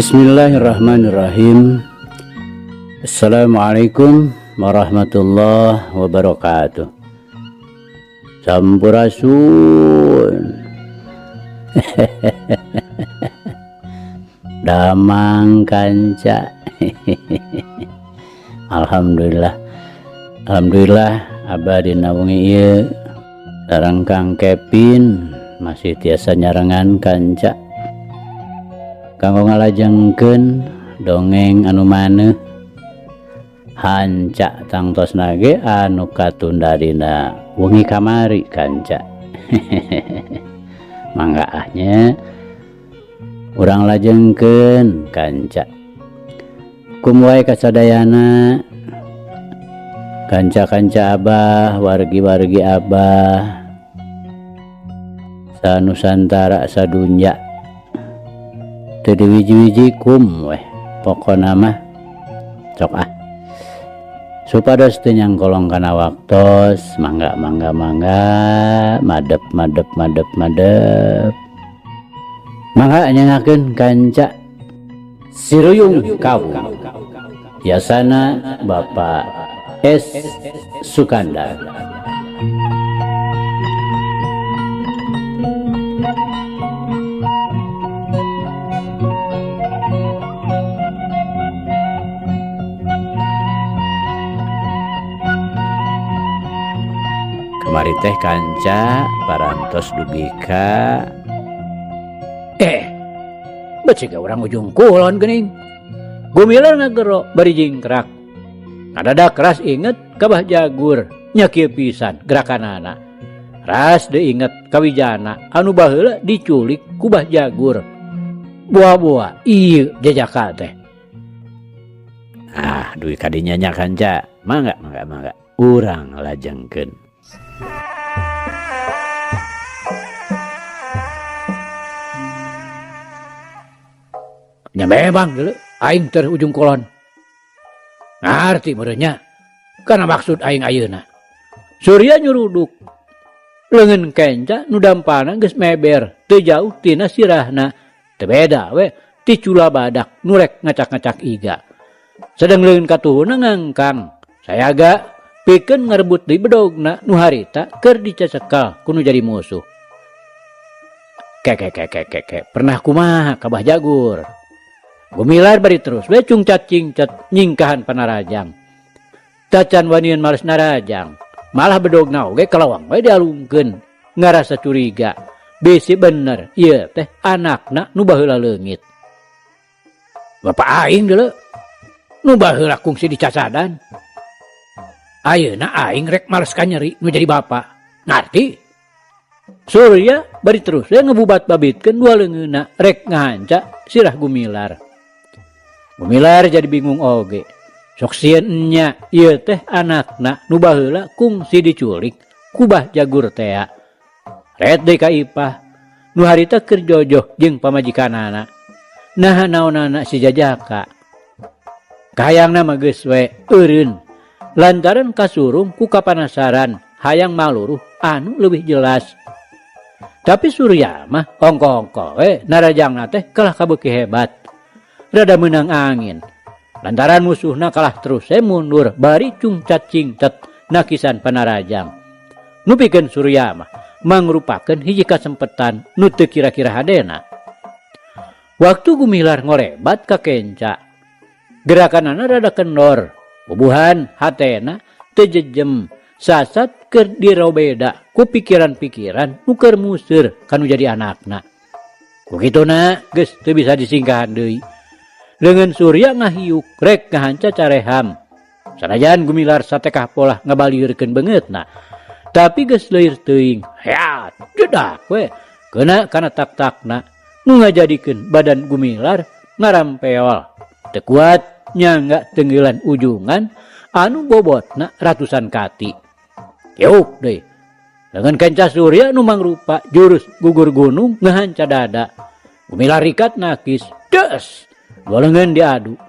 Bismillahirrahmanirrahim. Assalamualaikum warahmatullahi wabarakatuh. Sampurasun. Damang kanca. Alhamdulillah. Alhamdulillah abah dina wengi ieu sareng Kang Kevin masih tiasa nyarengan kanca. Kanggo ngalajengkeun dongeng anu maneuh hanca tangtosna ge anu katunda dina wengi kamari kanca. Mangga ah nya urang lajengkeun kanca. Kum wae kasadayana kanca-kanca abah, wargi-wargi abah sanusantara sadunya teu diwiji-wiji kum weh pokona mah sok ah supados teu nyangkolong kana waktos mangga mangga mangga madep madep madep madep mangga nyengakeun kanca Siruyung Kawung yasana Bapak S Sukandar. Kamari teh kanca parantos dugi ka Becik urang ujung kulon geuning. Gumilar ngagero bari jingkrak. Ngadadak ras inget ka Bah Jagur nya kieu pisan gerakanana. Ras deui inget ka Wijana anu baheula diculik ku Bah Jagur. Boa-boa ieu jajaka teh. Ah, dugi ka dinya nya kanca. Mangga mangga mangga urang lajengkeun. Nya memang deuleu aing teh ujung kulon. Ngarti meureun nya kana maksud aing ayeuna. Surya nyuruduk. Leungeun kenca nu dampana geus meber teu jauh tina sirahna. Teu beda we ti cula badak nu rek ngacak-ngacak iga. Sedeng leungeun katuhuna ngangkang. Sayaga pikeun ngarebut deui bedogna nu harita keur dicesekal ku nu jadi musuh. Ke ke ke ke ke ke pernah kumaha ka Bah Jagur. Gumilar bari terus we cungcat cingcat nyingkahan panarajang. Tacan wanian males narajang. Malah bedogna oge kalawang we dialungkeun ngarasa curiga. Bisi bener ieu teh anakna nu baheula leungit. Bapak aing deuleu nu baheula kungsi dicacadan. Ayeuna aing rek males ka nyeri nu jadi bapa. Ngarti? Surya bari terus we ngebubat-babitkeun dua leungeunna rek ngahanca sirah Gumilar. Gumilar jadi bingung oge. Sok sieun nya ieu teh anakna nu baheula kungsi diculik ku Bah Jagur tea. Ret deui ka Ipah nu harita keur jojoh jeung pamajikanana. Naha naonana si jajaka. Kahayangna mah geus we eureun lantaran kasurung ku kapanasaran hayang maluruh anu leuwih jelas. Tapi Surya mah ongko-ongko we narajangna teh kalah kabeuki hebat. Rada meunang angin. Lantaran musuhna kalah terus we mundur bari cungcat cingtet nakisan panarajang. Nu pikeun Surya mah mangrupakeun hiji kasempetan nu teu kira-kira hadena. Waktu Gumilar ngorebat ka kenca, gerakanana rada kendor, bubuhan hatena teu jejem, sasat keur dirobeda ku pikiran-pikiran nu keur museur kanu jadi anakna. Ku kituna geus teu bisa disingkahan deui. Leungeun Surya ngahiuk rek ngahanca careham. Sanajan Gumilar satekah polah ngabaliurkeun beungeutna, tapi geus leuir teuing. Heat, jedak we keuna kana tak-takna nu ngajadikeun badan Gumilar ngarampeol. Teu kuat nyangga tenggelan ujungan anu bobotna ratusan kati. Yuk deui. Leungeun kenca Surya nu mangrupa jurus gugur gunung ngahanca dada. Gumilar rikat nakis. Des. Dua leungeun diadu.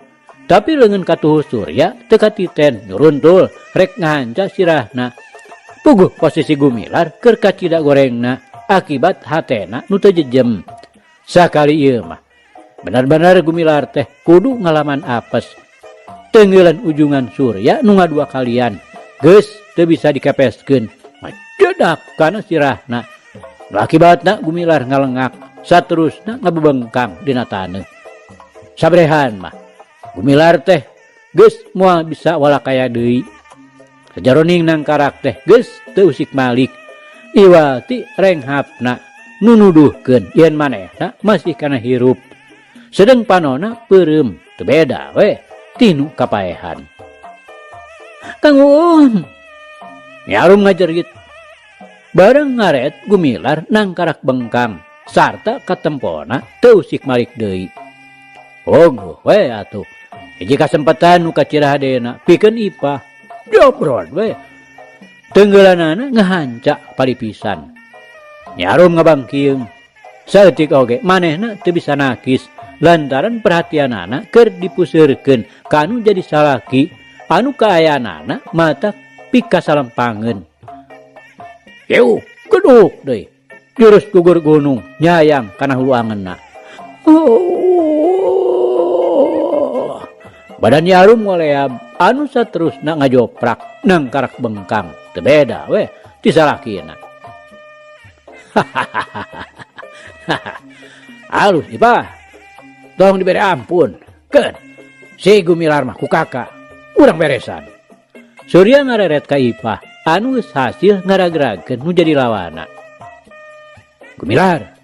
Tapi leungeun katuhu Surya teu katiten nyuruntul rek ngahanca sirahna. Puguh posisi Gumilar keur kacida gorengna akibat hatena nu teu jejem. Sakali ieu mah Bener-bener Gumilar teh kudu ngalaman apes. Tenggelan ujungan Surya nu ngadua kalian. Geus teu bisa dikepeskeun. Ngajedak kana sirahna. Nu akibatna Gumilar ngalengak saterusna ngabebengkang dina taneuh. Sabrehan mah Gumilar teh geus moal bisa walakaya deui. Sajaroning nangkarak teh geus teu usik malik. Iwal ti renghapna nu nuduhkeun yen manehna masih kana hirup. Sedeng panona peureum teu beda we tinu kapaehan. Kang Uun Nyi Arum ngajerit. Bareng ngaret Gumilar nangkarak bengkang sarta katempona teu usik malik deui. Puguh we atuh hiji kasempetan nu kacida hadena pikeun Ipah. Jobrod we. Tenggelanana ngahanca palipisan. Nyi Arum ngabangkieung. Saeutik oge manehna teu bisa nakis lantaran perhatianana keur dipuseurkeun ka anu jadi salaki anu kaayaanana matak pikasalempangeun. Yeuh, geduk deui. Jurus gugur gunung nyayang kana hulu angeunna. Oh. Badan Nyi Arum ngoleab anu saterusna ngajoprak nangkarak bengkang. Teu beda we ti salakina. Halus Ipah. Tong dibere ampun. Keun. Si Gumilar mah ku kakak. Urang beresan. Surya ngareret ka Ipah anu geus hasil ngaragragkeun nu jadi lawana. Gumilar.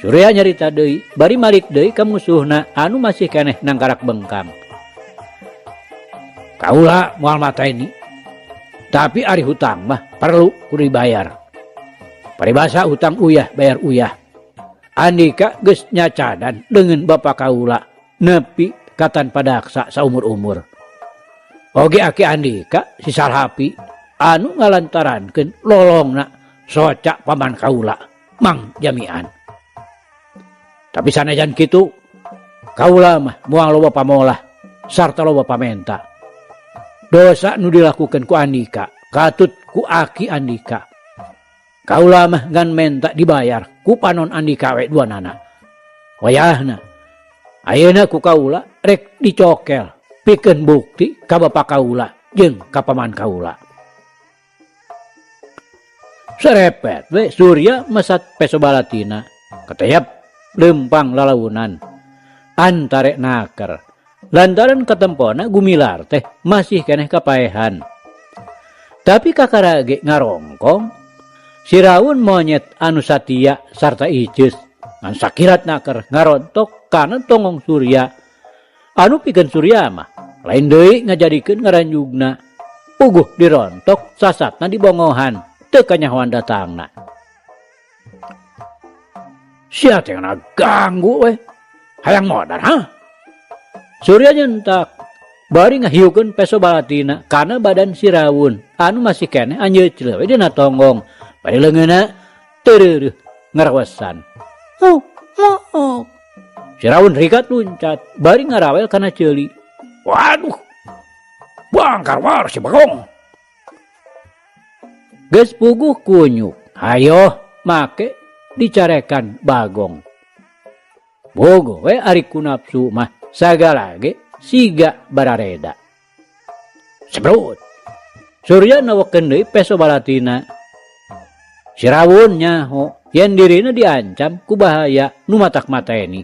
Surya nyarita deui bari malik deui ka musuhna anu masih keneh nangkarak bengkang. Kaula moal mateni. Tapi ari hutang mah perlu kudu dibayar. Paribasa hutang uyah bayar uyah. Andika geus nyacadan deungeun bapa kaula nepi ka tanpa daksa saumur-umur. Oge aki andika si Salhapi anu ngalantarankeun lolongna soca paman kaula Mang Jamian. Tapi sanajan kitu kaula mah moal loba pamolah sarta loba pamenta. Dosa nu dilakukeun ku andika katut ku aki andika. Kaula mah ngan menta dibayar ku panon andika we duanana. Wayahna ayeuna ku kaula rek dicokel pikeun bukti ka bapa kaula jeung ka paman kaula. Serepet we Surya mesat peso balatina keteyap lempang lalaunan antare naker lantaran katempona Gumilar teh masih keneh kapaehan. Tapi kakara ge ngarongkong siraun monyet anu satia sarta iceus ngan sakirat naker ngarontok kana tongong Surya anu pikeun Surya mah lain deui ngajadikeun ngaranjugna puguh dirontok sasatna dibongohan teu kanyahoan datangna. Sia teh ganggu we hayang modar ha. Surya nyentak bari ngahiukeun peso balatina kana badan Sirawun anu masih keneh anjeucleuh we dina tonggong bari leungeunna teureureuh ngarawesan. Oh, oh. Sirawun rikat luncat bari ngarawel kana ceuli. Waduh. Bangkar war si Bagong. Geus puguh kunyuk, hayoh make dicarekan Bagong. Bogo we ari ku nafsu mah sagala ge siga barareda. Sebrut. Surya nawekeun deui peso balatina. Sirawun nyaho yen dirina diancam ku bahaya nu matak mateni.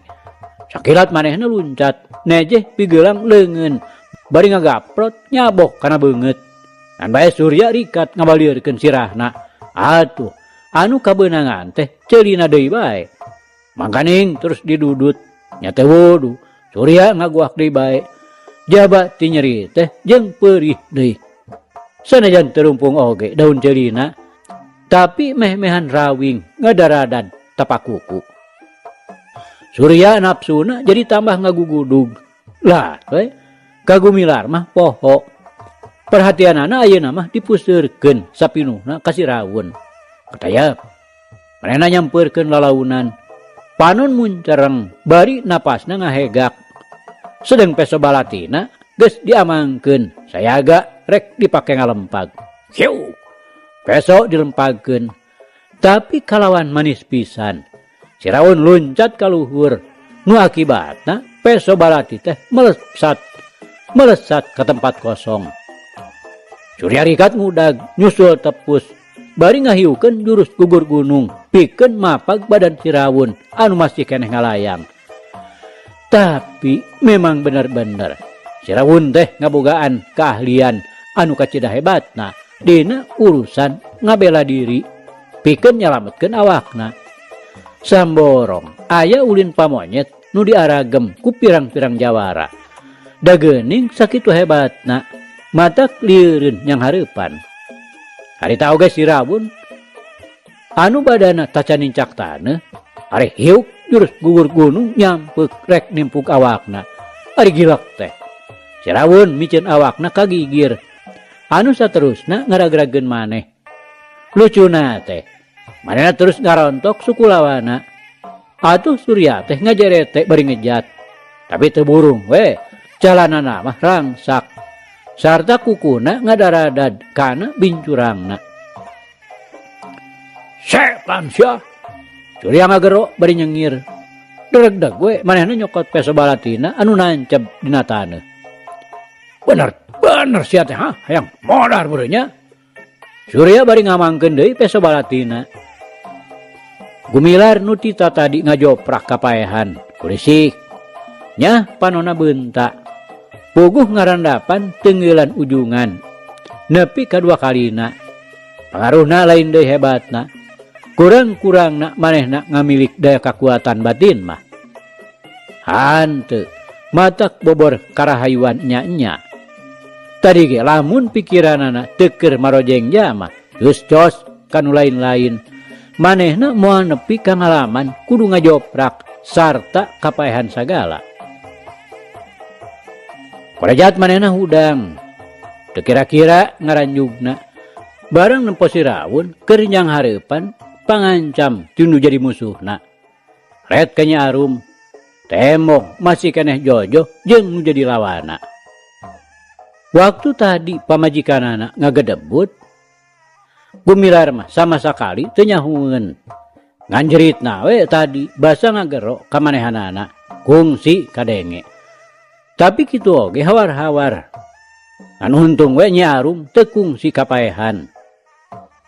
Sakilat manehna luncat, nejeh pigelang leungeun bari ngagaprot nyabok kana beungeut. Ngan bae Surya rikat ngabalieurkeun sirahna. Atuh, anu kabeunangan teh ceulina deui bae. Mangkaning terus didudut, nya teh wudu. Surya ngaguak deui bae. Jaba ti nyeri teh jeung peurih deui. Sanajan terumpung oge daun ceulina, tapi meh-mehan rawing ngadaradan tapak kuku. Surya nafsuna jadi tambah ngagugudug. Lah we Kagumilar mah poho. Perhatianana ayeuna mah dipuseurkeun sapinuhna ka Sirawun. Katayap. Manehna nyampeurkeun lalaunan. Panon muncereng bari napasna ngahegak. Sedeng peso balatina geus diamangkeun sayaga rek dipake ngalempag. Hiu. Peso dilempagkeun. Tapi kalawan manis pisan. Sirawun luncat ka luhur. Nu akibatna peso balati teh melesat melesat ke tempat kosong. Surya rikat ngudag nyusul tepus bari ngahiukeun jurus gugur gunung pikeun mapag badan si Rawun anu masih keneh ngalayang. Tapi memang bener-bener si Rawun teh ngabogaan keahlian anu kacida hebatna dina urusan ngabela diri pikeun nyalametkeun awakna. Samborong aya ulin pamonyet nu diaragem ku pirang-pirang jawara. Da geuning sakitu hebatna matak lieureun nyanghareupan. Harita oge si Rawun anu badana tacan nincak taneuh ari hiuk jurus gugur gunung nyampeuk rek nimpuk awakna. Ari gilek teh. Si Rawun miceun awakna ka gigir anu saterusna ngaragrageun maneh. Lucuna teh manehna terus ngarontok suku lawana. Atuh Surya teh ngajerete bari ngejat. Tapi teu burung we, calanana mah rangsak. Sarta kukuna ngadaradad kana bincurangna. Setan sia. Surya ngagero bari nyengir. Deregdeg we manehna nyokot peso balatina anu nancep dina taneuh. Bener bener sia teh ha, hayang modar meureun nya. Surya bari ngamangkeun deui peso balatina. Gumilar nu tita tadi ngajoprak kapaehan, kurisik. Nyah panona beunta. Puguh ngarandapan tenggelan ujungan. Nepi kadua kalina. Pangaruhna lain deui hebatna. Kurang-kurangna manehna ngamilik daya kakuatan batin mah. Hanteu, matak bobor karahayuan nya-nya. Tadi ge lamun pikiranana teu keur marojeng jama, geus cos kanu lain-lain. Manehna moal nepi ka ngalaman kudu ngajoprak sarta kapaehan sagala. Korejat manehna hudang. Teu kira-kira ngaranjugna. Barang nempo si Rawun keur nyanghareupan pangancam ti nu jadi musuhna. Ret ka Nyi Arum. Tembong masih keneh jojoh jeung nu jadi lawana. Waktu tadi pamajikanana ngagedebut, Gumilar mah sama sakali teu nyahueun. Ngan jeritna we tadi basa ngagero ka manehanana kungsi kadenge. Tapi kitu oge hawar-hawar. Ngan untung we Nyi Arum teu kungsi kapaehan.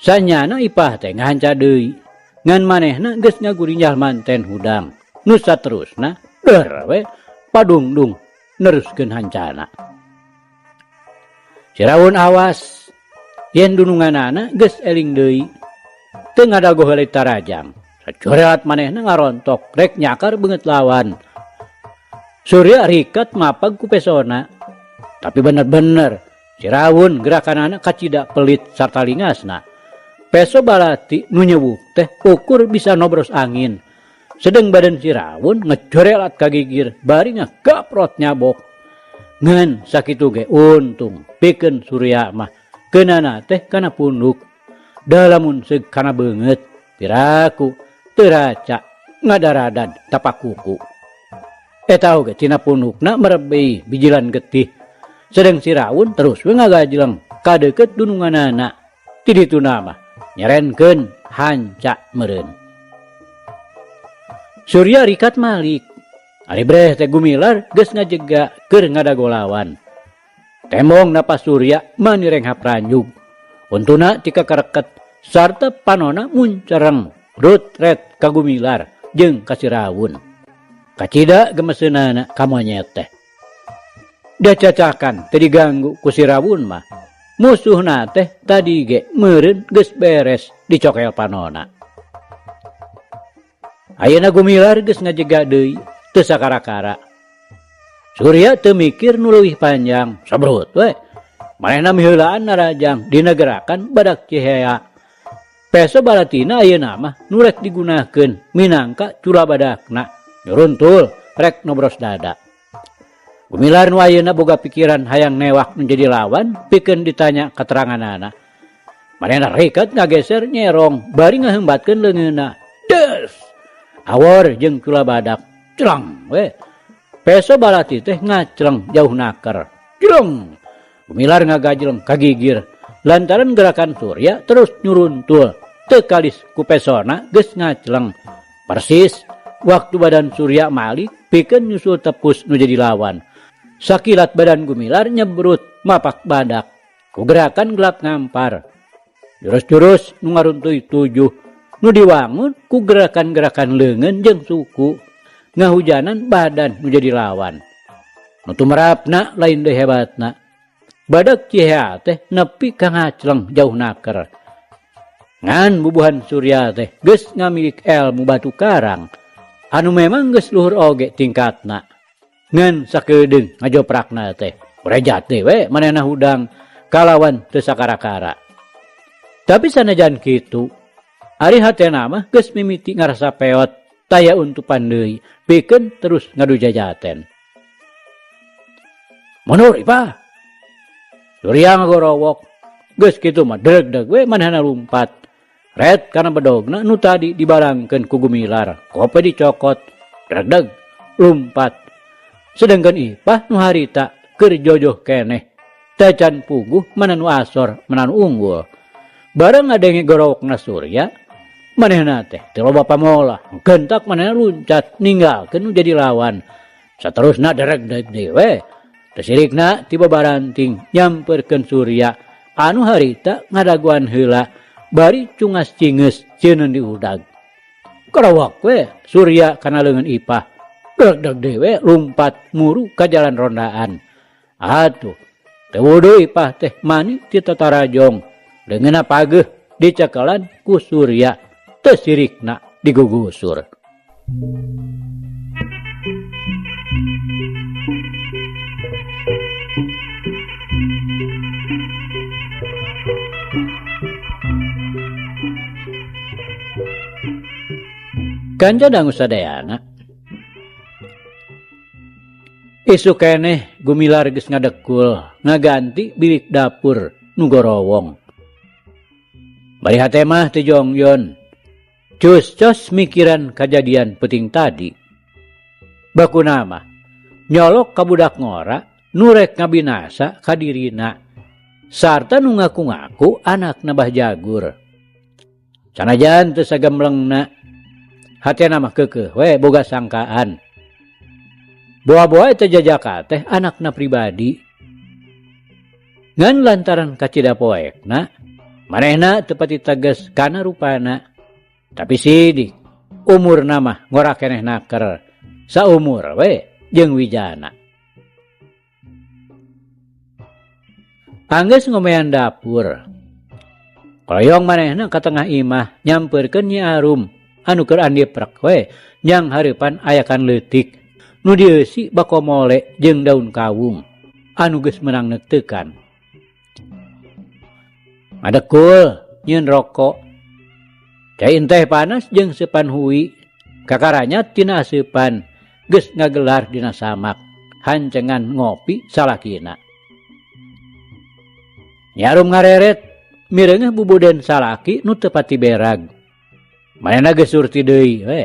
Sanyana Ipah teh ngahanca deui. Ngan manehna geus ngagurinjah manten hudang. Nu saterusna der we padungdung neruskeun hancana. Si Rawun awas yen dununganana geus eling deui. Teu ngadago heula tarajang. Sacoreat manehna ngarontok rek nyakar beungeut lawan. Surya rikat mapag ku pesona. Tapi bener-bener si Rawun gerakanana kacida pelit sarta lingasna. Peso balati nu nyewuk teh ukur bisa nobros angin. Sedeng badan si Rawun ngecorelat ka gigir bari ngagaprot nyabok. Ngan sakitu ge untung pikeun Surya mah keunana teh kana punduk. Da lamun seug kana beungeut piraku teu raca ngadaradad tapak kuku. Eta oge tina pundukna merebey bijilan getih. Sedeng si Rawun terus we ngagajleng ka deukeut dununganana. Ti dituna mah nyerenkeun hanca meureun. Surya rikat malik. Ari breh teh Gumilar geus ngajega keur ngadago lawan. Tembong napas Surya mani renghap ranjug. Untuna tika kareket sarta panona muncereng rutret ka Gumilar jeung ka si Rawun. Kacida gemeseunana ka monyet teh. Da cacakan teu diganggu ku si Rawun mah. Musuhna teh tadi ge meureun geus beres dicokel panona. Ayeuna Gumilar geus ngajega deui teu sakara-kara. Surya teu mikir nu leuwih panjang, sabrut we. Manehna miheulaan narajang dina gerakan badak cihea. Peso balatina ayeuna mah nu rek digunakeun minangka cula badakna, nyuruntul rek nobros dada. Gumilar nu ayeuna boga pikiran hayang newak nu jadi lawan pikeun ditanya kateranganana. Manehna riket ngageser nyerong bari ngaheumbatkeun leungeunna. Des! Awor jeung cula badak. Cleng we. Peso balati teh ngacleng jauh naker. Jleng! Gumilar ngagajleng kagigir. Lantaran gerakan Surya terus nyuruntul. Teu kalis ku pesona geus ngacleng. Persis Waktu badan Surya malik pikeun nyusul tepus nu jadi lawan. Sakilat badan Gumilar nyebrut mapak badak ku gerakan gelap ngampar. Jurus-jurus nu ngaruntuy tujuh nu diwangun ku gerakan-gerakan leungeun jeung suku ngahujanan badan nu jadi lawan. Nu tumerapna lain deui hebatna. Badak Cihea teh nepi ka ngacleng jauh naker. Ngan bubuhan Surya teh geus ngamilik elmu batu karang anu memang geus luhur oge tingkatna. Ngan sakedeung ngajoprakna teh urejat deui we manehna hudang kalawan teu sakara-kara. Tapi sanajan kitu, ari hatena mah geus mimiti ngarasa peot taya untupan deui pikeun terus ngadu jajaten. Mundur Ipah. Surya ngagorowok. Geus kitu mah deg-deg we manehna lumpat. Ret kana bedogna nu tadi dibarangkeun ku Gumilar, kope dicokot, deg-deg lumpat. Sedengkeun Ipah nu harita keur jojoh keneh. Tacan puguh mana nu asor, mana nu unggul. Bareng ngadenge gorowokna Surya, manehna teh teu loba pamolah, gentak manehna luncat ninggalkeun nu jadi lawan. Saterusna dereg-deg deui we. Teu sirikna ti babaranting nyamperkeun Surya anu harita ngadaguan heula bari cungas cingeus ceuneun diudag. Gorowok we Surya kana leungeun Ipah. Deg-deg deui we lumpat muru ka jalan rondaan. Atuh teu wuduh Ipah teh mani ti tatarajong. Leungeunna pageuh dicekelan ku Surya teu sirikna digugusur. Kanca dangu sadayana. Isuk keneh Gumilar geus ngadekul ngaganti bilik dapur nu gorowong. Bari hate mah teu jongjon. Cus-cos mikiran kajadian peuting tadi. Bakuna mah nyolok ka budak ngora nu rek ngabinasa ka dirina sarta nu ngaku-ngaku anakna Bah Jagur. Sanajan teu sagemlengna hatena mah keukeuh we boga sangkaan. Boa-boa eta jajaka teh anakna pribadi. Ngan lantaran kacida poekna, manehna teu pati teges kana rupana. Tapi sidik, umurna mah ngora keneh naker, saumur we jeung Wijana. Anggeus ngomean dapur. Koloyong manehna ka tengah imah nyampeurkeun Nyi Arum anu keur andiprek we nyang hareupan ayakan leutik nu dieusi bakomole jeung daun kawung anu geus meunang neuteukan. Ngadekul nyieun rokok. Cai teh panas jeung seupan hui kakaranya tina aseupan geus ngagelar dina samak hancengan ngopi salakina. Nyi Arum ngareret mireungeuh bubuden salaki nu teu pati berag. Manehna geus surti deui we.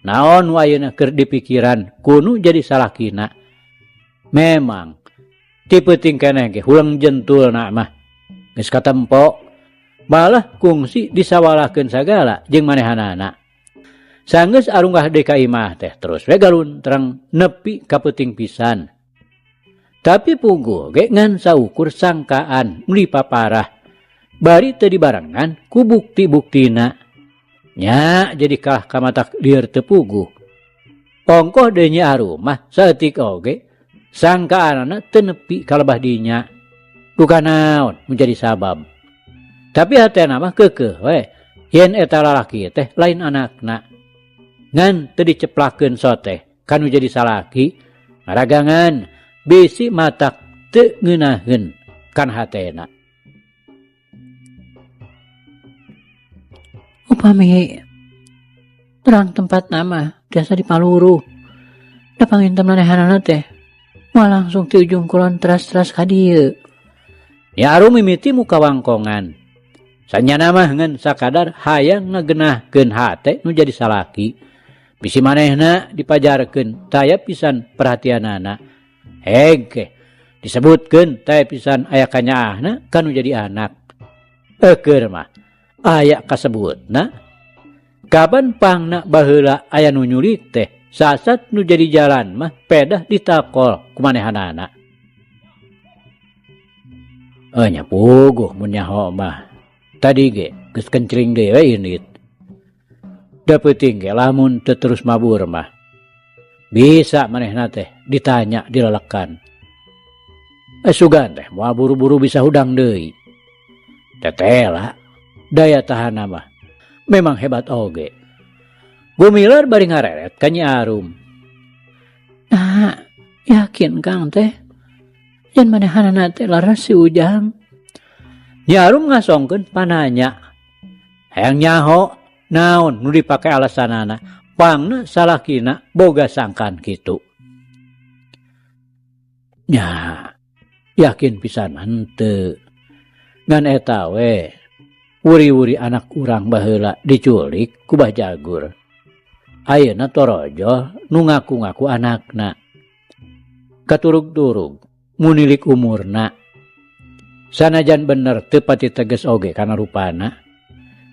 Naon nu ayeuna keur dipikiran kunu jadi salakina. Memang ti peuting keneh ge huleng jentulna mah geus katempo. Malah kungsi disawalahkeun sagala jeung manehanana. Sanggeus arunggah deui ka imah teh terus we galuntreng nepi ka peuting pisan. Tapi puguh ge ngan saukur sangkaan nu dipaparah. Bari teu dibarengan ku bukti-buktina. Nya jadi kalah ka matak lieur teu puguh. Ongkoh deui Nyi Arum mah saeutik oge sangkaanana teu nepi ka lebah dinya. Duka naon nu jadi sabab. Tapi hatena mah keukeuh we yen eta lalaki teh lain anakna. Ngan teu diceplakeun soteh kanu jadi salaki ngaragangan bisi matak teu ngeunaheun kan hatena. Upami terang tempatna mah tiasa dipaluruh. Da panginten manehanana teh moal langsung ti ujung kulon teras-teras ka dieu. Nyi Arum mimiti muka wangkongan. Sanyana mah ngan sakadar hayang ngagenahkeun hate nu jadi salaki. Bisi manehna dipajarkeun taya pisan perhatianana. Hege disebutkeun taya pisan aya kanyaahna kanu jadi anak. Eukeur mah aya kasebutna. Kapan pangna baheula aya nu nyulik teh sasat nu jadi jalan mah pedah ditakol ku manehanana. Eh nya puguh mun nyaho mah. Tadi ge geus kencring deui we indit. Da peuting ge lamun teu terus mabur mah. Bisa manehna teh ditanya dilelekan. Eh sugan teh moal buru-buru bisa hudang deui. Tetela daya tahanna mah memang hebat oge. Gumilar bari ngareret ka Nyi Arum. Nah, yakin Kang teh yen manehanana teh laras si Ujang. Nyi Arum ngasongkeun pananya. Hayang nyaho naon nu dipake alasanana pangna salakina boga sangkan kitu. Nya, yakin pisan mah henteu. Ngan eta we, wuri-wuri anak urang baheula diculik ku Bah Jagur. Ayeuna torojoh nu ngaku-ngaku anakna. Katurug-turug munilik umurna. Sanajan bener teu pati teges oge kana rupana.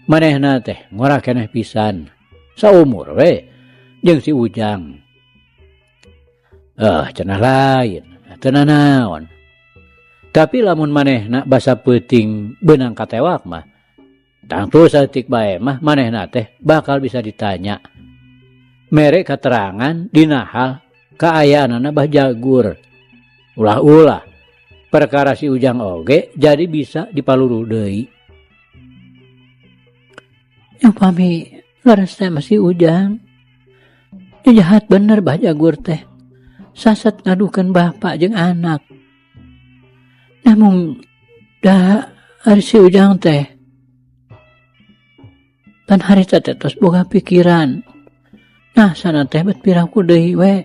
Manehna teh ngora keneh pisan. Saumur we jeung si Ujang. Eh, cenah lain, teu nanaon. Tapi lamun manehna basa peuting beunang katewak mah, tangtu saeutik bae mah manehna teh bakal bisa ditanya. Mere katerangan dina hal kaayaanana Bah Jagur. Ulah-ulah perkara si Ujang oge jadi bisa dipaluruh deui. Upami leres teh mah si Ujang. Jahat bener Bah Jagur teh. Sasat ngadukeun bapak jeung anak. Namun da ari si Ujang teh pan harita teh tos boga pikiran. Nah sana teh bet piraku deui we.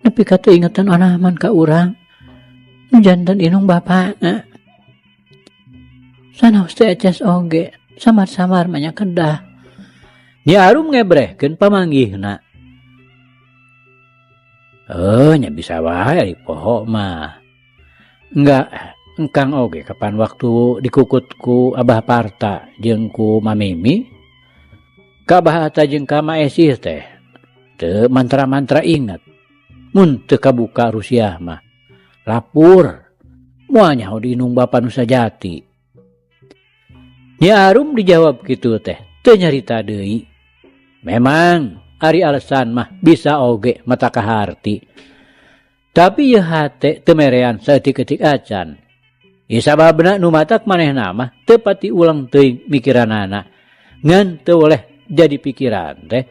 Nepi ka teu ingetan onaman ka urang. Nu janten inung bapakna. Sanaos teh eces oge samar-samar mah nya kedah. Nyi Arum ngebrehkeun pamanggihna. Eh nya bisa wae ari poho mah. Enggak, engkang oge kapan waktu dikukut ku Abah Parta jeung ku Mamimi. Ka Abah Ata jeung ka Ma Esih teh teu mantra-mantra inget. Mun teu kabuka Rusiah mah lapur moal nyaho diinung bapa nu sajati. Nyi Arum dijawab kitu teh teu nyarita deui. Memang ari alasan mah bisa oge mata kaharti. Tapi ieu hate teu merean saeutik-eutik acan. Ieu sababna nu matak manehna mah teu pati ulang teuing mikiranana. Ngan teu boleh jadi pikiran teh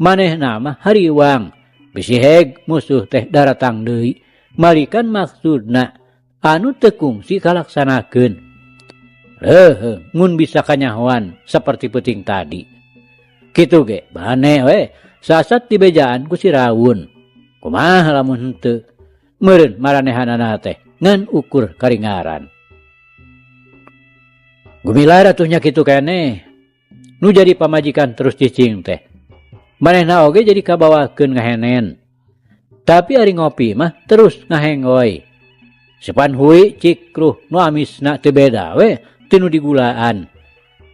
manehna mah hariwang bisi heg musuh teh daratang deui malikan maksudna anu teu kungsi kalaksanakeun. Leuheung mun bisa kanyahoan saperti peuting tadi. Kitu ge bane we sasat dibejaan ku si Rawun. Kumaha lamun henteu meureun maranehanana teh ngan ukur karingaran. Gumilar atuh nya kitu keneh. Nu jadi pamajikan terus cicing teh. Manehna oge jadi kabawakeun ngahenen. Tapi ari ngopi mah terus ngahengoy. Sepan hui cikruh nu amisna teu beda we ti nu digulaan.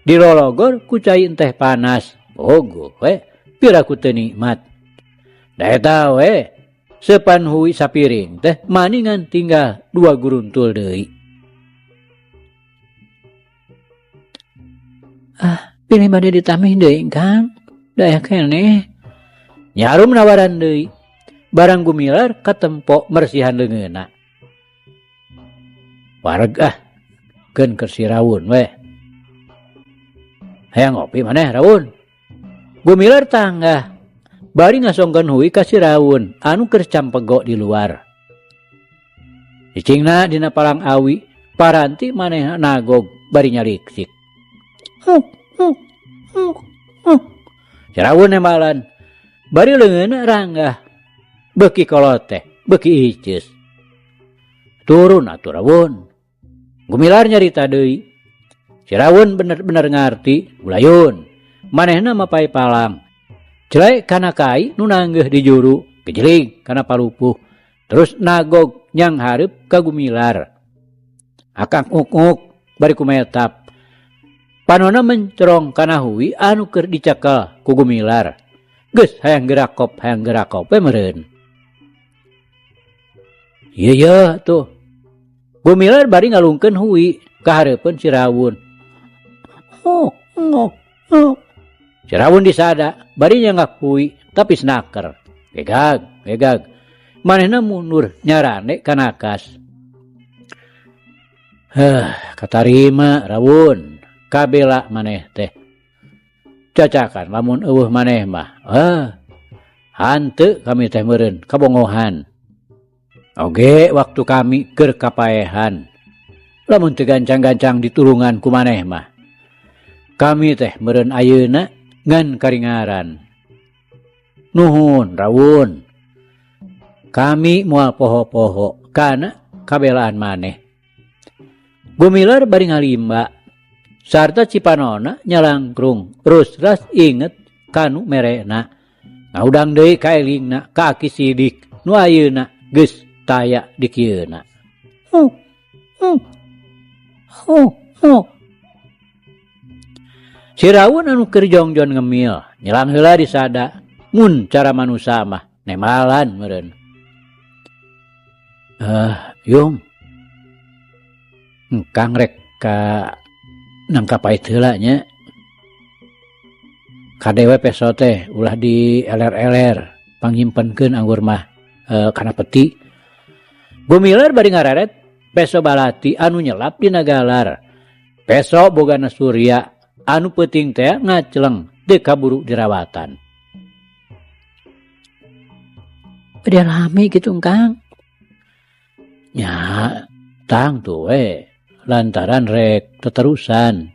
Dilologor ku cai teh panas. Bogoh we piraku teu nikmat. Da eta we sepan hui sapiring teh maningan tinggal dua guruntul deui. Ah, pilih bade ditambih deui Kang. Da aya keneh. Nyi Arum nawaran deui. Barang gumilar katempo mersihan leungeunna. Wareg ah, keun keur si Rawun we. Hayang ngopi maneh Rawun. Gumilar tanggah. Bari ngasongkeun hui ka si Rawun anu keur campego di luar. Cicingna dina palang awi, paranti manehna nagog bari nyaliksik. Huk huk huk huk. Si Rawun nembalan. Bari leungeunna ranggah. Beuki kolot teh, beuki iceus. Turun atuh Rawun. Gumilar nyarita deui. Si Rawun bener-bener ngarti, ulayun. Manehna mapay palang. Celek kana kai nu nanggeuh di juru, gejelig kana palupuh. Terus nagog nyang hareup ka Gumilar. Akang uk-uk bari kumetap. Panona mencerong kana hui anu keur dicekel ku Gumilar. Geus hayang gerakop hayang gerakop we meureun. Ieu yeuh tuh. Gumilar bari ngalungkeun hui ka hareupeun si Rawun. Oh, oh, oh. Si Rawun disada bari nyanggak hui tapi snaker. Gegag, gegag. Manehna mundur nyarane kana kas. Heh, katarima Rawun. Kabela maneh teh. Cacakan lamun eueuh maneh mah. Hanteu kami teh meureun kabongohan. Oge waktu kami keur kapaehan. Lamun teu gancang-gancang ditulungan ku maneh mah. Kami teh meureun ayeuna ngan karingaran. Nuhun Rawun. Kami moal poho-poho kana kabelaan maneh. Gumilar bari ngalimba. Sarta cipanona nyalangkrung rusras inget kanu merena. Ngaudang deui kaelingna ka Aki Sidik nu ayeuna geus taya di kieuna. Huh, huh, huh, huh. Si Rawun anu keur jongjon ngemil nyelang heula disada mun cara manusa mah nemalan meureun. Yung. Engkang rek ka nangka pait heula nya. Kadewe peso teh ulah di eler-eler pangyimpenkeun anggur mah kana peti. Gumilar bari ngareret peso balati anu nyelap dina galar. Peso bogana Surya anu peuting teh ngaceleng teu kaburu dirawatan. Bade rame kitu Kang. Nya tang tuh we lantaran rek teterusan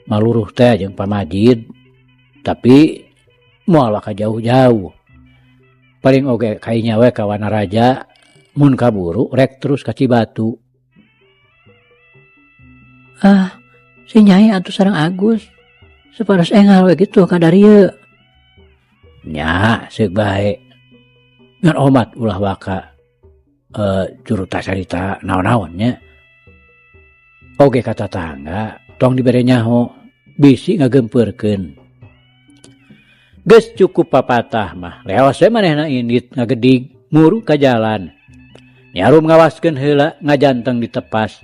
maluruh teh jeung pamajid tapi moal ka jauh-jauh. Paling oge kainya we ka Wanaraja mun kaburu rek terus ka Cibatu. Ah, si Nyai atuh sareng Agus supados engal we kitu ka darieu. Nya seuk bae. Ngan omat ulah waka juruta carita naon-naon nya. Oge ka tatangga tong dibere nyaho bisi ngagempeurkeun. Geus cukup papatah mah leos we manehna indit ngagedig muru ka jalan. Nyarum ngawaskeun heula ngajanteng ditepas.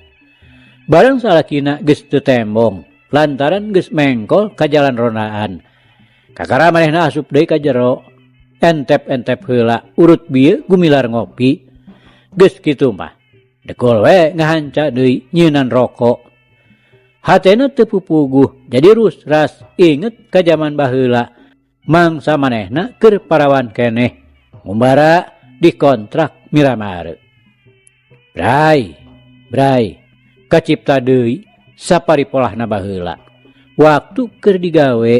Bareng salakina geus teu tembong lantaran geus mengkol ka jalan rondaan. Kakara manehna asup deui ka jero. Entep-entep heula urut bieu Gumilar ngopi. Geus kitu mah dekul we ngahanca deui nyeunan rokok. Hatena teu pupuguh jadi rusras inget ka jaman baheula. Mangsa manehna keur parawan keneh ngumbara dikontrak Miramare. Bray, bray, kacipta deui saparipolahna baheula. Waktu keur digawe,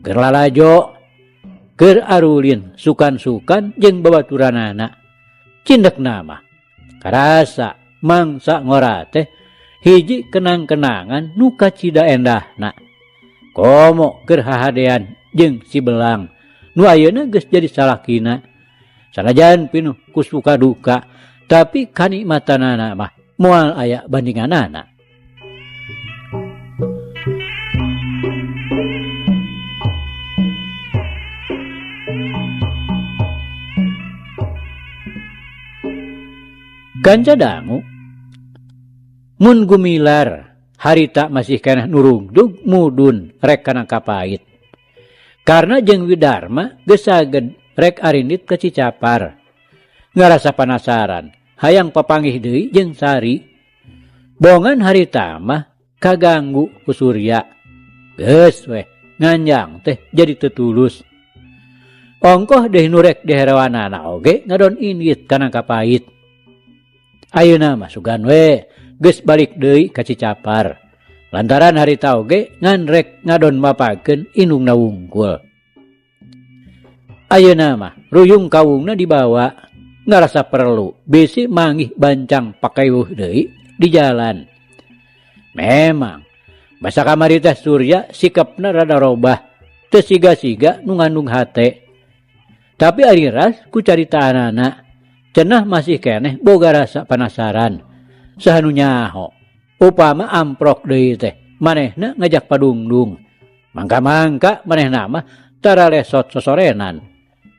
keur lalajo, keur arulin sukan-sukan jeung babaturanana. Cindekna mah karasa mangsa ngora teh hiji kenang-kenangan nu kacida endahna. Komo keur hahadean jeung si Belang nu ayeuna geus jadi salakina. Sanajan pinuh ku suka duka, tapi kanikmatanana mah moal aya bandinganana. Kanca dangu mun Gumilar harita masih keneh nurugdug mudun rek kana kapait. Karena jeung Widarma geus saged rek arindit ka Cicapar. Ngarasa panasaran, hayang papanggih deui jeung Sari. Bongan harita mah kaganggu ku Surya. Geus weh nganjang teh jadi teu tulus. Ongkoh deh nu rek diherewanana oge ngadon indit kana kapait. Ayeuna mah sugan we geus balik deui ka Cicapar. Lantaran harita oge ngan rek ngadon mapakeun indungna wungkul. Ayeuna mah ruyung kawungna dibawa ngarasa perlu bisi manggih bancang pakaiweuh deui di jalan. Memang basa kamari teh Surya sikapna rada robah, teu siga-siga nu ngandung hate. Tapi ari ras ku caritaanana cenah masih keneh boga rasa panasaran. Saha nu nyaho upama amprok deui teh Manehna ngajak padungdung. Mangka-mangka manehna mah tara lesot sosorenan.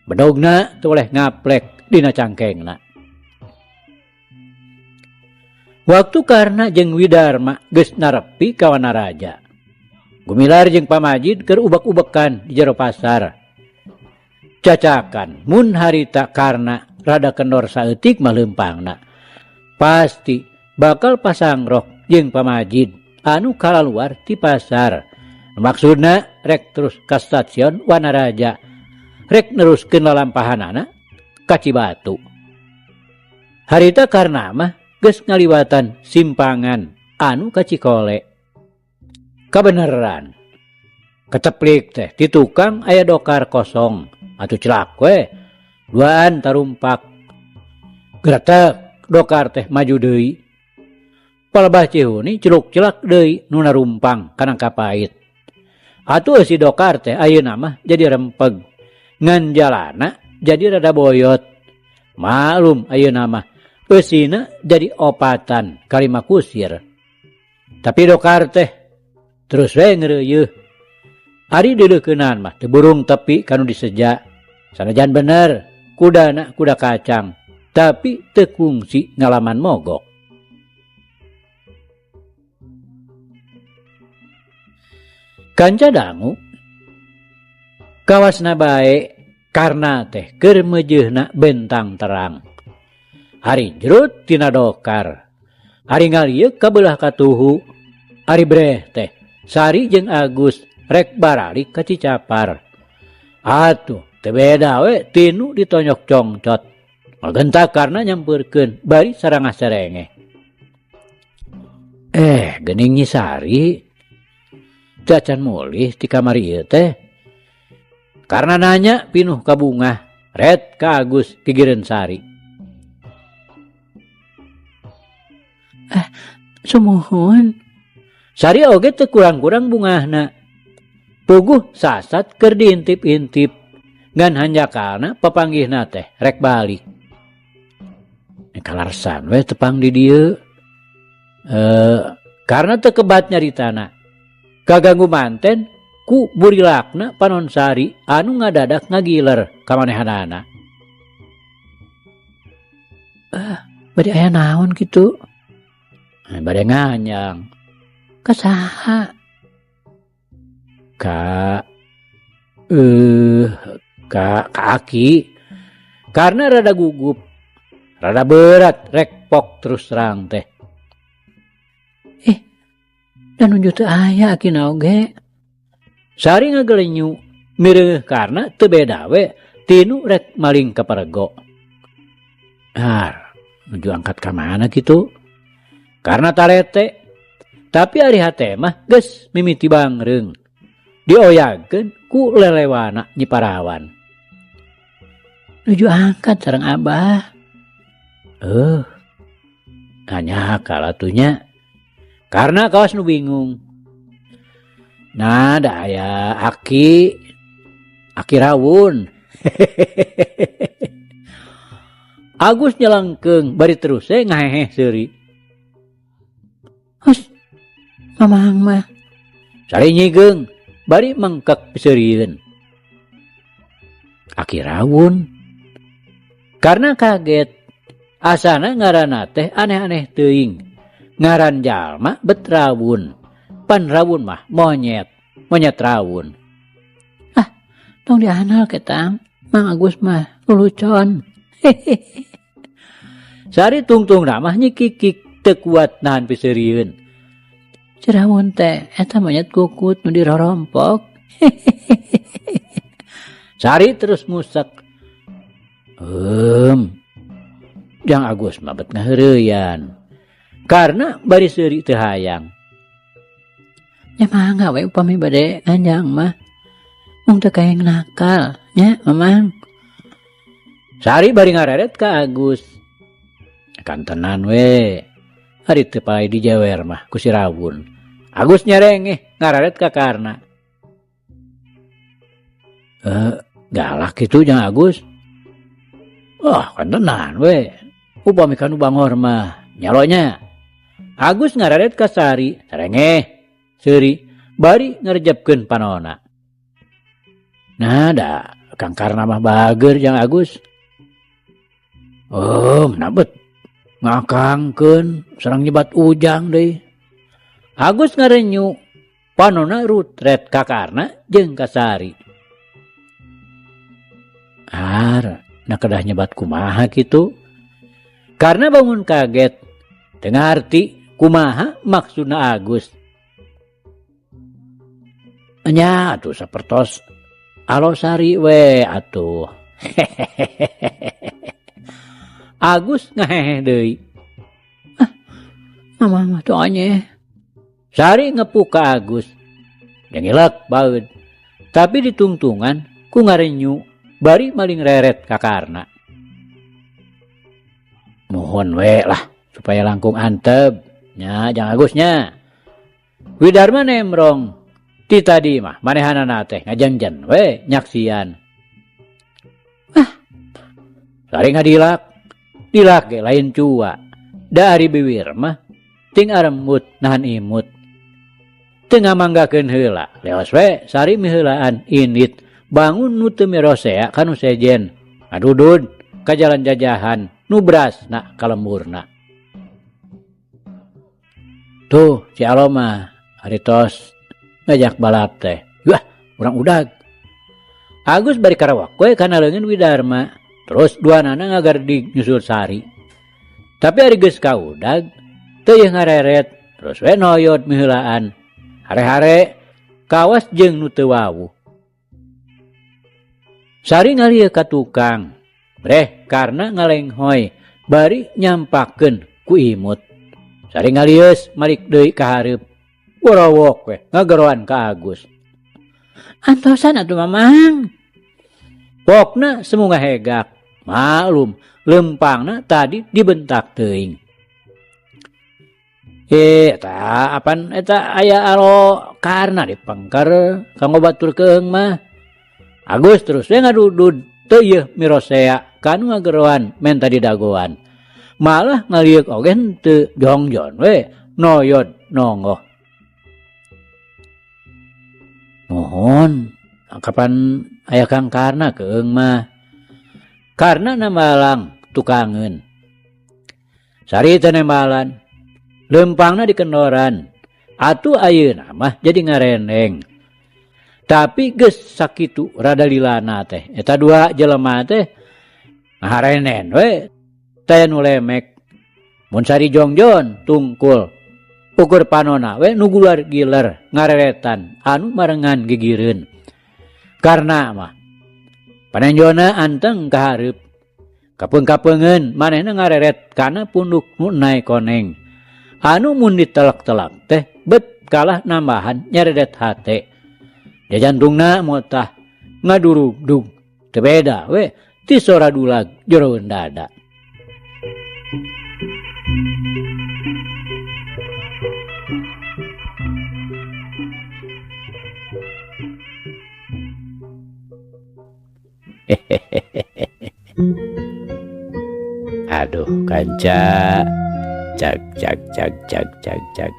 Bedogna teu boleh ngaplek dina cangkengna. Waktu Karna jeung Widarma geus narepi ka Wanaraja. Gumilar jeung Pamajid keur ubek-ubekan di jero pasar. Cacakan mun harita Karna rada kendor saeutik mah leumpangna. Pasti bakal pasangrok jeung Pamajid anu kalaluar ti pasar. Maksudna rek terus ka stasiun Wanaraja. Rek neruskeun lalampahanana ka Cibatu. Harita Karna mah geus ngaliwatan simpangan anu ka Cikole. Kabeneran. Keceplik teh di tukang aya dokar kosong atuh celak we. Duaan tarumpak. Gretek dokar teh maju deui. Palebah Cihuni celuk-celak deui nu narumpang kana kapait. Atuh si dokar teh ayeuna mah jadi rempeg. Ngan jalana jadi rada boyot. Maklum ayeuna mah eusina jadi opatan kalima kusir. Tapi dokar teh terus we ngreuyeuh. Ari deuleukeunana mah teu burung tepi kanu diseja. Sanajan bener kudana kuda kacang, tapi teu kungsi ngalaman mogok. Kanca dangu kawasna bae Karna teh keur meujeuhna bentang terang. Ari jerut tina dokar. Ari ngalieuk ka beulah katuhu. Ari breh teh Sari jeung Agus rek baralik ka Cicapar. Atuh teu beda we tinu ditonyok congcot. Magentak Karna nyampeurkeun bari sarangah serengeh. Geuning Nyi Sari. Teu acan mulih ti kamar ieu teh. Karna nanya pinuh kabungah, ret ka Agus gigireun Sari. Sumuhun. Sari oge teu kurang-kurang bungahna. Puguh sasat keur diintip-intip. Ngan hanjakalna papanggihna teh rek balik. Kalarsan we tepang di dieu. Karena teu kebat nyaritana. Kaganggu manten ku burilakna panon Sari anu ngadadak ngagiler ka manehanana. Bade aya naon kitu? Bade nganyang. Ka saha? Ka ka aki. Karena rada gugup, rada berat rek pok terus terang teh. Dan nuju teu aya akina oge. Sari ngagelenyu mireuh karena teu beda we tinu rek maling ka parego. Nuju angkat ka mana kitu? Karena tarete. Tapi ari hate mah geus mimiti bangreung. Dioyagkeun ku lelewana Nyi Parawan. Nuju angkat sareng abah. Nanya kalatunya. Karena kawas nu bingung. Nah, da aya aki, aki rawun. Agus nyelengkeung bari terus we ngaheheh seuri. Hus, mamang mah. Sari nyigeung bari mengkek piseurieun. Aki rawun. Karena kaget, asana ngaranna teh aneh-aneh teuing. Ngaran jalma bet rawun. Pan rawun mah monyet, monyet rawun. Tong dianal ketang, Mang Agus mah lulucon. Sari tungtung ramah nyikikik teu kuat nahan piseurieun. Cirawun teh eta monyet kukut nu dirorompok. Sari terus musek. Jang Agus mah bet ngaheureuyan. Karena bari seuri teu hayang. Nya mangga we upami bade nganjang mah. Mung teu kaeng nakal nya mamang. Sari bari ngareret ka Agus. Kantenan we. Ari teu pae dijewer mah ku si Rawun. Agus nyerengeh ngararet ka Karna. Galak kitu jang Agus. Wah, kantenan we. Upami kanu bangor mah nyalonya. Agus ngararet ka Sari, sarengeh. Seuri bari ngarejepkeun panona. Nah da Kang Karna mah bager Jang Agus. Oh, nabet ngakangkeun sareng nyebat Ujang deui. Agus ngarenyu panona rutret ka Karna jeung ka Sari. Ar, na kedah nyebat kumaha kitu? Karna bangun kaget, teu ngarti kumaha maksudna Agus. Nya atuh sapertos Alosari we atuh. Agus ngahehe deui. Ah, mama mah teu anyeh. Sari ngepuk ka Agus. Jengilek baeud. Tapi ditungtungan ku ngarenyu bari maling reret ka Karna. Muhun we lah supaya langkung antep nya Jang Agus nya. Widarma nembrong ti tadi mah manehanana teh ngajengjen we nyaksian. Ah, sari ngadilak, dilak ge lain cua. Da ari biwir mah ting arembut nahan imut. Teu ngamanggakeun heula, leos we sari miheulaan indit bangun nu teu mirosea ka nu sejen. Ngadudud ka jalan jajahan nu berasna ka lemburna. Tuh si Alo mah ari tos ngajak balap teh. Wah, urang udag. Agus bari karawak we kana leungeun Widarma. Terus duanana ngagardig nyusul Sari. Tapi ari geus ka udag teu yeuh ngareret, terus we noyod miheulaan. Hare-hare kawas jeung nu teu wawuh. Sari ngalieu ka tukang. Breh karna ngalenghoy bari nyampakeun ku imut. Sari ngalieus malik deui ka hareup. Worowok we ngageroan ka Agus. Antosan atuh Mamang. Pokna semu ngahegak. Maklum lempangna tadi dibentak teuing. Eta apan eta aya alo karna dipengker kanggo batur keung mah. Agus terus we ngadudud teu yeuh mirosea kanu ngageroan menta didagoan. Malah ngalieuk oge henteu jongjon we noyod nonggoh. Nuhun, kapan aya Kang Karna keung mah. Karna nambalang tukangeun. Sari teh nembalan, lempangna dikendoran. Atuh ayeuna mah jadi ngareneng. Tapi geus sakitu rada lilana teh. Eta dua jelema teh ngaharenen we taya nu lemek. Mun Sari jongjon tungkul. Ukur panona we nu gular giler ngareretan anu marengan gigireun. Karna mah panenjona anteng ka hareup. Kapeung-kapeungeun manehna ngareret kana punduk nu nae koneng. Anu mun ditelak-telak teh bet kalah nambahan nyereret hate. Jajantungna motah ngadurugdug teu beda we ti sora dulag jeroeun dada. Aduh kanca, cag cag cag cag cag cag.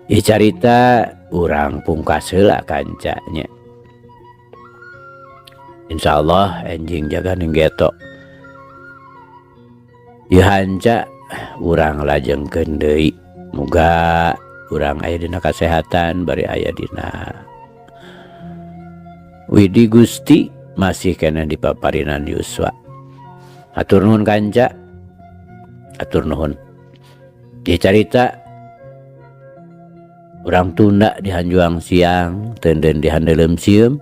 Ieu carita urang pungkas heula kancanya. Insyaallah enjing jaga ning geto. Ieu hanca urang lajengkeun deui. Muga urang aya dina kasehatan bari aya dina Widi Gusti masih keneh di paparinan Yuswa. Hatur nuhun kanca. Hatur nuhun. Ieu carita urang tunda di hanjuang siang, teunden di handeuleum sieum.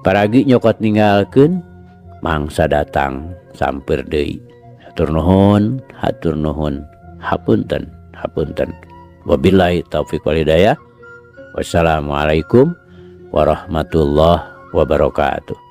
Paragi nyokot ninggalkeun, mangsa datang sampeur deui. Hatur nuhun, hatur nuhun. Hapunten, hapunten. Wabillahi taufik wal hidayah. Wassalamualaikum warahmatullahi wabarakatuh.